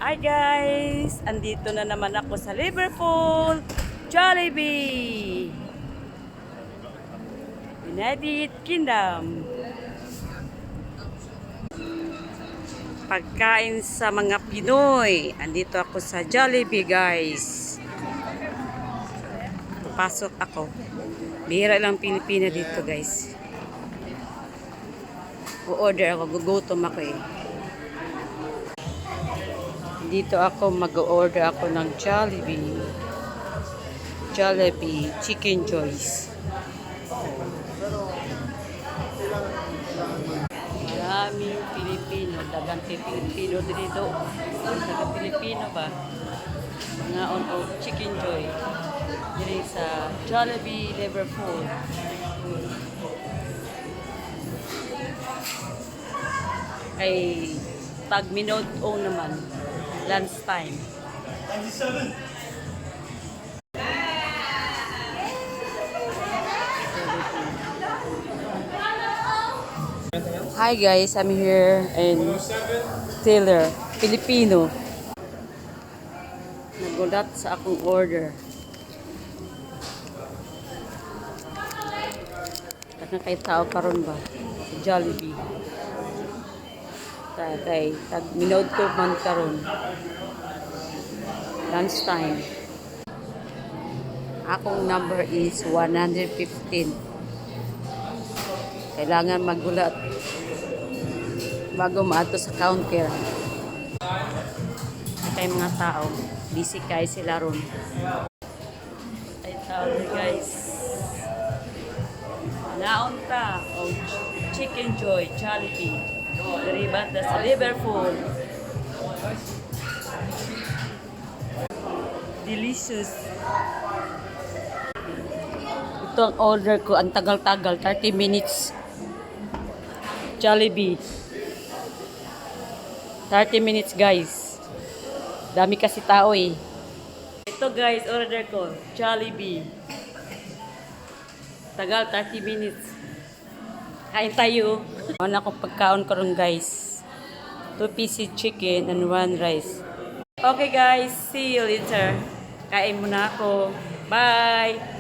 Hi guys! Andito na naman ako sa Liverpool Jollibee! United Kingdom. Pagkain sa mga Pinoy. Andito ako sa Jollibee, guys. Pasok ako. Bihira lang Pilipina dito, guys. O-order ako. Gugutom ako eh. Dito ako mag-order ako ng Jollibee. Jollibee Chicken Joys. Maraming Pilipino. Daghang Pilipino dito. Daghang Pilipino ba? Mga on og Chicken Joy. Diri sa Jollibee Liverpool. Ay tag minute o naman. Lunch time. 97. Hi guys, I'm here in Taylor, Filipino. Nagulat sa akong order. Daghan kay tao karon ba sa Jollibee. Ta kay tag minood ko man karon. Lunch time. Akong number is 115. Kailangan magulat bago maadto sa counter. Kay mga tao, busy kay sila ron. Ay tao ni guys. Naon ta og Chicken Joy Jollibee. Diri banda sa Liverpool. Delicious. Ito ang order ko. Ang tagal-tagal. 30 minutes. Jollibee. 30 minutes, guys. Dami kasi tao eh. Ito guys, order ko. Jollibee. Tagal, 30 minutes. Kain tayo. Ano akong pagkaon karon, guys. Two pieces chicken and one rice. Okay guys, see you later. Kain muna ako. Bye!